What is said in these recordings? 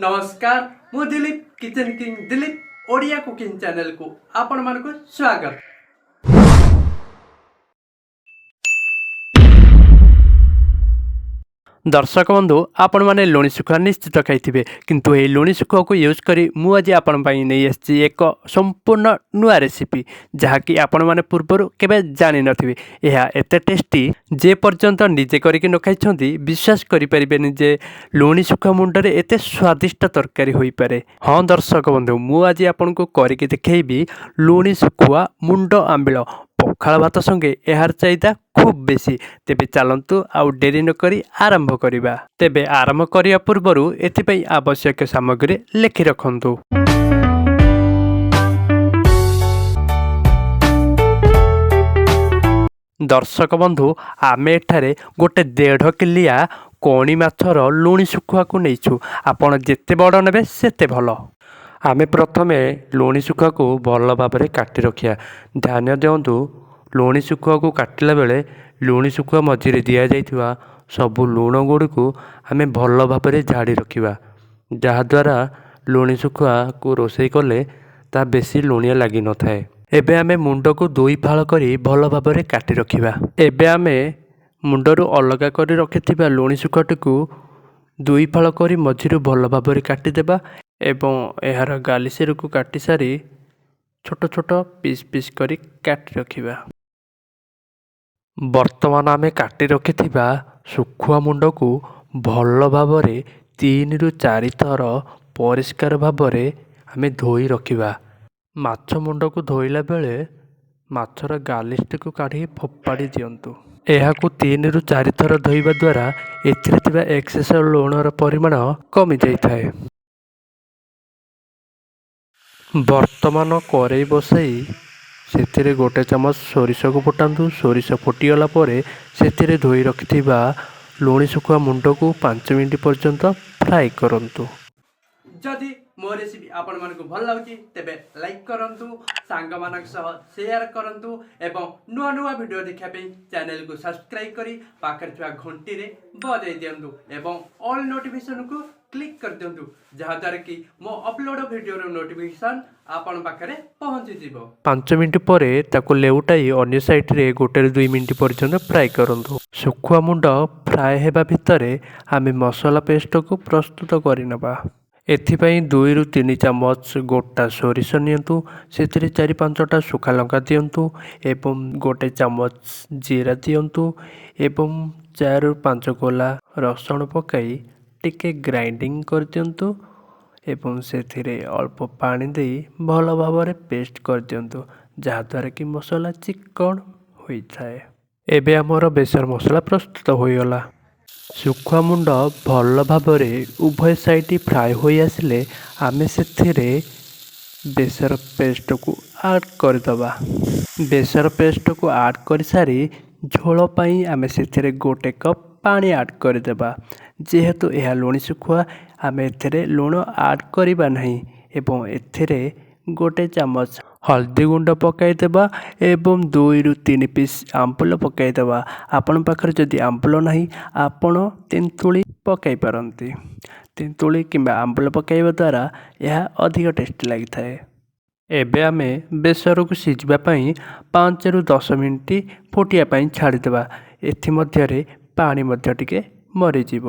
ନମସ୍କାର, ମୁଁ Dilip, kitchen king Dilip Odia cooking ଚ୍ୟାନେଲକୁ ଆପଣମାନଙ୍କୁ ସ୍ୱାଗତ। ଦର୍ଶକ ବନ୍ଧୁ, ଆପଣମାନେ ଲୁଣି ଶୁଖୁଆ ନିଶ୍ଚିତ ଖାଇଥିବେ, କିନ୍ତୁ ଏହି ଲୁଣି ଶୁଖୁଆକୁ ୟୁଜ୍ କରି ମୁଁ ଆଜି ଆପଣଙ୍କ ପାଇଁ ନେଇ ଆସିଛି ଏକ ସମ୍ପୂର୍ଣ୍ଣ ନୂଆ ରେସିପି, ଯାହାକି ଆପଣମାନେ ପୂର୍ବରୁ କେବେ ଜାଣିନଥିବେ। ଏହା ଏତେ ଟେଷ୍ଟି, ଯେ ପର୍ଯ୍ୟନ୍ତ ନିଜେ କରିକି ନ ଖାଇଛନ୍ତି ବିଶ୍ୱାସ କରିପାରିବେନି ଯେ ଲୁଣି ଶୁଖୁଆ ମୁଣ୍ଡରେ ଏତେ ସ୍ୱାଦିଷ୍ଟ ତରକାରୀ ହୋଇପାରେ। ହଁ ଦର୍ଶକ ବନ୍ଧୁ, ମୁଁ ଆଜି ଆପଣଙ୍କୁ କରିକି ଦେଖେଇବି ଲୁଣି ଶୁଖୁଆ ମୁଣ୍ଡ ଆମ୍ବିଳ। ପଖାଳ ଭାତ ସଙ୍ଗେ ଏହାର ଚାହିଦା ଖୁବ୍ ବେଶୀ। ତେବେ ଚାଲନ୍ତୁ, ଆଉ ଡେରି ନକରି ଆରମ୍ଭ କରିବା। ତେବେ ଆରମ୍ଭ କରିବା ପୂର୍ବରୁ ଏଥିପାଇଁ ଆବଶ୍ୟକ ସାମଗ୍ରୀ ଲେଖି ରଖନ୍ତୁ। ଦର୍ଶକ ବନ୍ଧୁ, ଆମେ ଏଠାରେ ଗୋଟେ 1.5 କିଲିଆ କଣି ମାଛର ଲୁଣି ଶୁଖୁଆକୁ ନେଇଛୁ। ଆପଣ ଯେତେ ବଡ଼ ନେବେ ସେତେ ଭଲ। ଆମେ ପ୍ରଥମେ ଲୁଣି ଶୁଖୁଆକୁ ଭଲ ଭାବରେ କାଟି ରଖିବା। ଧ୍ୟାନ ଦିଅନ୍ତୁ, ଲୁଣି ଶୁଖୁଆକୁ କାଟିଲା ବେଳେ ଲୁଣି ଶୁଖୁଆ ମଝିରେ ଦିଆଯାଇଥିବା ସବୁ ଲୁଣ ଗୁଡ଼ିକୁ ଆମେ ଭଲ ଭାବରେ ଝାଡ଼ି ରଖିବା, ଯାହାଦ୍ୱାରା ଲୁଣି ଶୁଖୁଆକୁ ରୋଷେଇ କଲେ ତାହା ବେଶୀ ଲୁଣିଆ ଲାଗିନଥାଏ। ଏବେ ଆମେ ମୁଣ୍ଡକୁ ଦୁଇ ଫାଳ କରି ଭଲ ଭାବରେ କାଟି ରଖିବା। ଏବେ ଆମେ ମୁଣ୍ଡରୁ ଅଲଗା କରି ରଖିଥିବା ଲୁଣି ଶୁଖୁଆଟିକୁ ଦୁଇ ଫାଳ କରି ମଝିରୁ ଭଲ ଭାବରେ କାଟିଦେବା ଏବଂ ଏହାର ଗାଲିସିରକୁ କାଟି ସାରି ଛୋଟ ଛୋଟ ପିସ୍ ପିସ୍ କରି କାଟି ରଖିବା। ବର୍ତ୍ତମାନ ଆମେ କାଟି ରଖିଥିବା ଶୁଖୁଆ ମୁଣ୍ଡକୁ ଭଲ ଭାବରେ 3ରୁ 4 ଥର ପରିଷ୍କାର ଭାବରେ ଆମେ ଧୋଇ ରଖିବା। ମାଛ ମୁଣ୍ଡକୁ ଧୋଇଲା ବେଳେ ମାଛର ଗାଲିସଟିକୁ କାଢ଼ି ଫୋପାଡ଼ି ଦିଅନ୍ତୁ। ଏହାକୁ 3ରୁ 4 ଥର ଧୋଇବା ଦ୍ୱାରା ଏଥିରେ ଥିବା ଏକ୍ସେସ୍ ଲୁଣର ପରିମାଣ କମିଯାଇଥାଏ। ବର୍ତ୍ତମାନ କରେଇ ବସାଇ ସେଥିରେ ଗୋଟେ ଚାମଚ ସୋରିଷକୁ ଫୁଟାନ୍ତୁ। ସୋରିଷ ଫୁଟିଗଲା ପରେ ସେଥିରେ ଧୋଇ ରଖିଥିବା ଲୁଣି ଶୁଖୁଆ ମୁଣ୍ଡକୁ 5 ମିନିଟ୍ ପର୍ଯ୍ୟନ୍ତ ଫ୍ରାଏ କରନ୍ତୁ। ଯଦି ମୋ ରେସିପି ଆପଣମାନଙ୍କୁ ଭଲ ଲାଗୁଛି, ତେବେ ଲାଇକ୍ କରନ୍ତୁ, ସାଙ୍ଗମାନଙ୍କ ସହ ସେୟାର କରନ୍ତୁ ଏବଂ ନୂଆ ନୂଆ ଭିଡ଼ିଓ ଦେଖିବା ପାଇଁ ଚ୍ୟାନେଲକୁ ସବସ୍କ୍ରାଇବ୍ କରି ପାଖରେ ଥିବା ଘଣ୍ଟିରେ ବଜାଇ ଦିଅନ୍ତୁ ଏବଂ ଅଲ୍ ନୋଟିଫିକେସନକୁ କ୍ଲିକ୍ କରିଦିଅନ୍ତୁ, ଯାହାଦ୍ୱାରା କି ମୋ ଅପଲୋଡ଼ ଭିଡ଼ିଓର ନୋଟିଫିକେସନ୍ ଆପଣଙ୍କ ପାଖରେ ପହଞ୍ଚିଯିବ। 5 ମିନିଟ୍ ପରେ ତାକୁ ଲେଉଟାଇ ଅନ୍ୟ ସାଇଡ଼ରେ 1ରୁ 2 ମିନିଟ୍ ପର୍ଯ୍ୟନ୍ତ ଫ୍ରାଏ କରନ୍ତୁ। ଶୁଖୁଆ ମୁଣ୍ଡ ଫ୍ରାଏ ହେବା ଭିତରେ ଆମେ ମସଲା ପେଷ୍ଟକୁ ପ୍ରସ୍ତୁତ କରିନେବା। ଏଥିପାଇଁ 2ରୁ 3 ଚାମଚ ଗୋଟା ସୋରିଷ ନିଅନ୍ତୁ। ସେଥିରେ 4-5ଟା ଶୁଖା ଲଙ୍କା ଦିଅନ୍ତୁ ଏବଂ ଗୋଟେ ଚାମଚ ଜିରା ଦିଅନ୍ତୁ ଏବଂ 4ରୁ 5 କୋଲା ରସୁଣ ପକାଇ ଟିକେ ଗ୍ରାଇଣ୍ଡିଙ୍ଗ କରିଦିଅନ୍ତୁ ଏବଂ ସେଥିରେ ଅଳ୍ପ ପାଣି ଦେଇ ଭଲ ଭାବରେ ପେଷ୍ଟ କରିଦିଅନ୍ତୁ, ଯାହାଦ୍ୱାରା କି ମସଲା ଚିକ୍କଣ ହୋଇଥାଏ। ଏବେ ଆମର ବେସର ମସଲା ପ୍ରସ୍ତୁତ ହୋଇଗଲା। ଶୁଖୁଆ ମୁଣ୍ଡ ଭଲ ଭାବରେ ଉଭୟ ସାଇଡ଼ ଫ୍ରାଏ ହୋଇ ଆସିଲେ ଆମେ ସେଥିରେ ବେସର ପେଷ୍ଟକୁ ଆଡ଼୍ କରିଦେବା। ବେସର ପେଷ୍ଟକୁ ଆଡ଼୍ କରିସାରି ଝୋଳ ପାଇଁ ଆମେ ସେଥିରେ ଗୋଟେ କପ୍ ପାଣି ଆଡ଼୍ କରିଦେବା। ଯେହେତୁ ଏହା ଲୁଣି ଶୁଖୁଆ, ଆମେ ଏଥିରେ ଲୁଣ ଆଡ଼୍ କରିବା ନାହିଁ ଏବଂ ଏଥିରେ ଗୋଟେ ଚାମଚ ହଳଦୀ ଗୁଣ୍ଡ ପକାଇଦେବା ଏବଂ 2ରୁ 3 ପିସ୍ ଆମ୍ବୁଲ ପକାଇଦେବା। ଆପଣଙ୍କ ପାଖରେ ଯଦି ଆମ୍ବୁଲ ନାହିଁ, ଆପଣ ତେନ୍ତୁଳି ପକାଇ ପାରନ୍ତି। ତେନ୍ତୁଳି କିମ୍ବା ଆମ୍ବୁଲ ପକାଇବା ଦ୍ୱାରା ଏହା ଅଧିକ ଟେଷ୍ଟି ଲାଗିଥାଏ। ଏବେ ଆମେ ବେସରକୁ ସିଝିବା ପାଇଁ 5ରୁ 10 ମିନିଟ୍ ଫୁଟିବା ପାଇଁ ଛାଡ଼ିଦେବା। ଏଥିମଧ୍ୟରେ ପାଣି ମଧ୍ୟ ଟିକେ ମରିଯିବ।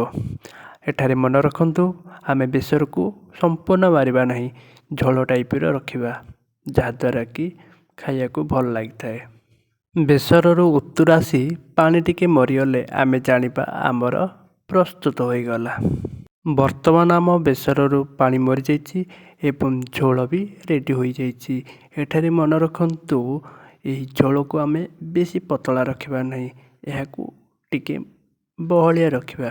ଏଠାରେ ମନେ ରଖନ୍ତୁ, ଆମେ ବେସରକୁ ସମ୍ପୂର୍ଣ୍ଣ ମାରିବା ନାହିଁ, ଝୋଳ ଟାଇପ୍ର ରଖିବା, ଯାହାଦ୍ୱାରା କି ଖାଇବାକୁ ଭଲ ଲାଗିଥାଏ। ବେସରରୁ ଉତୁର ଆସି ପାଣି ଟିକେ ମରିଗଲେ ଆମେ ଜାଣିବା ଆମର ପ୍ରସ୍ତୁତ ହୋଇଗଲା। ବର୍ତ୍ତମାନ ଆମ ବେସରରୁ ପାଣି ମରିଯାଇଛି ଏବଂ ଝୋଳ ବି ରେଡ଼ି ହୋଇଯାଇଛି। ଏଠାରେ ମନେ ରଖନ୍ତୁ, ଏହି ଝୋଳକୁ ଆମେ ବେଶୀ ପତଳା ରଖିବା ନାହିଁ, ଏହାକୁ ଟିକେ ବହଳିଆ ରଖିବା।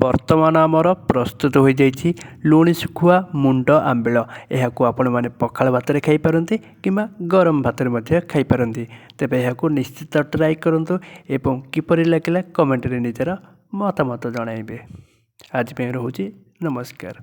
ବର୍ତ୍ତମାନ ଆମର ପ୍ରସ୍ତୁତ ହୋଇଯାଇଛି ଲୁଣି ଶୁଖୁଆ ମୁଣ୍ଡ ଆମ୍ବିଳ। ଏହାକୁ ଆପଣମାନେ ପଖାଳ ଭାତରେ ଖାଇପାରନ୍ତି କିମ୍ବା ଗରମ ଭାତରେ ମଧ୍ୟ ଖାଇପାରନ୍ତି। ତେବେ ଏହାକୁ ନିଶ୍ଚିତ ଟ୍ରାଏ କରନ୍ତୁ ଏବଂ କିପରି ଲାଗିଲା କମେଣ୍ଟରେ ନିଜର ମତାମତ ଜଣାଇବେ। ଆଜି ପାଇଁ ରହୁଛି, ନମସ୍କାର।